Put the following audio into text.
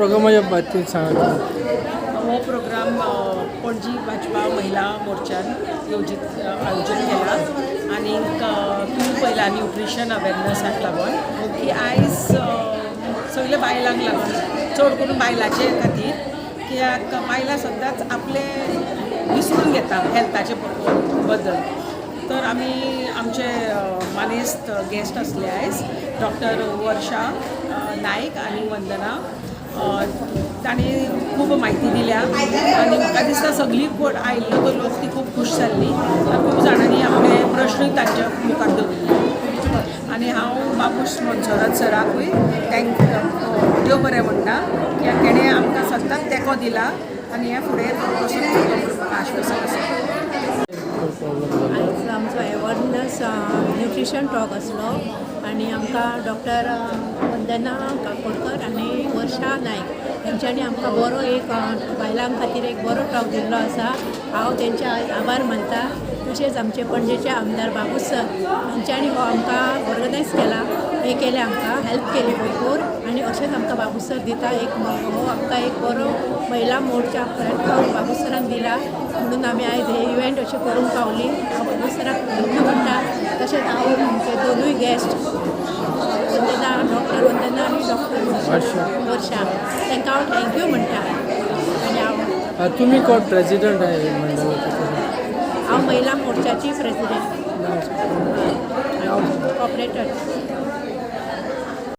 प्रोग्रामाच्या बाबतींत सांगा. हो प्रोग्राम पणजी भाजपा महिला मोर्चान योजीत आयोजन केला आनीक तुमी पळयला न्युट्रिशन अवेरनसाक लागून की आयज सगल्या बायलांक लागून, चड करून बायलांचे खातीर, कित्याक बायलां सदांच आपले विसरून घेता हेल्थाचे बद्दल. तर आमी आमचे मानेस्त गेस्ट आसले आयज डॉक्टर वर्षा नायक आनी वंदना. तांणी खूब म्हायती दिल्या आनी म्हाका दिसता सगळी कोण आयिल्लो तो लोक ती खूब खूश जाल्ली आनी खूब जाणांनी आपले प्रश्नूय तांच्या मुखार दवरिल्ले. आनी हांव बाबूश मोन्सोरात सराकूय thank देव बरें म्हणटा, कित्याक तेणें आमकां सद्दांच तेंको दिला आनी हे फुडें तो तसोच करतलो म्हूण म्हाका आश्वासन आसा. आयज आमचो एवरनस न्युट्रिशन टॉक आसलो आनी आमकां डॉक्टर वंदना काकोडकर आनी वर्षा नायक हेंच्यांनी आमकां बरो एक बायलां खातीर एक बरो टॉक दिल्लो आसा. हांव तेंचे आयज आभार मानता. तशेंच आमचे पणजेचे आमदार बाबू सर हांच्यांनी हो आमकां ऑर्गनायज केला, हें केलें, आमकां हेल्प केली भरपूर. आनी अशेंच आमकां बाबू सर दिता एक हो आमकां एक बरो महिला मोर्चा प्लॅटफॉर्म बाबू सरान दिला म्हणून आमी आयज हे इव्हेंट अशें करूंक पावली. हांव बाबू सराक thank you म्हणटा. तशेंच हांव आमचे दोनूय गेस्ट वंदना, डॉक्टर वंदना आनी डॉक्टर वर्षा. वर्षा, तांकां हांव thank you म्हणटा आनी हांव तुमी कोण प्रेजिडंट आहे मंडळाचे? हांव महिला मोर्चाची प्रेसिडेंट, कॉपरेटर.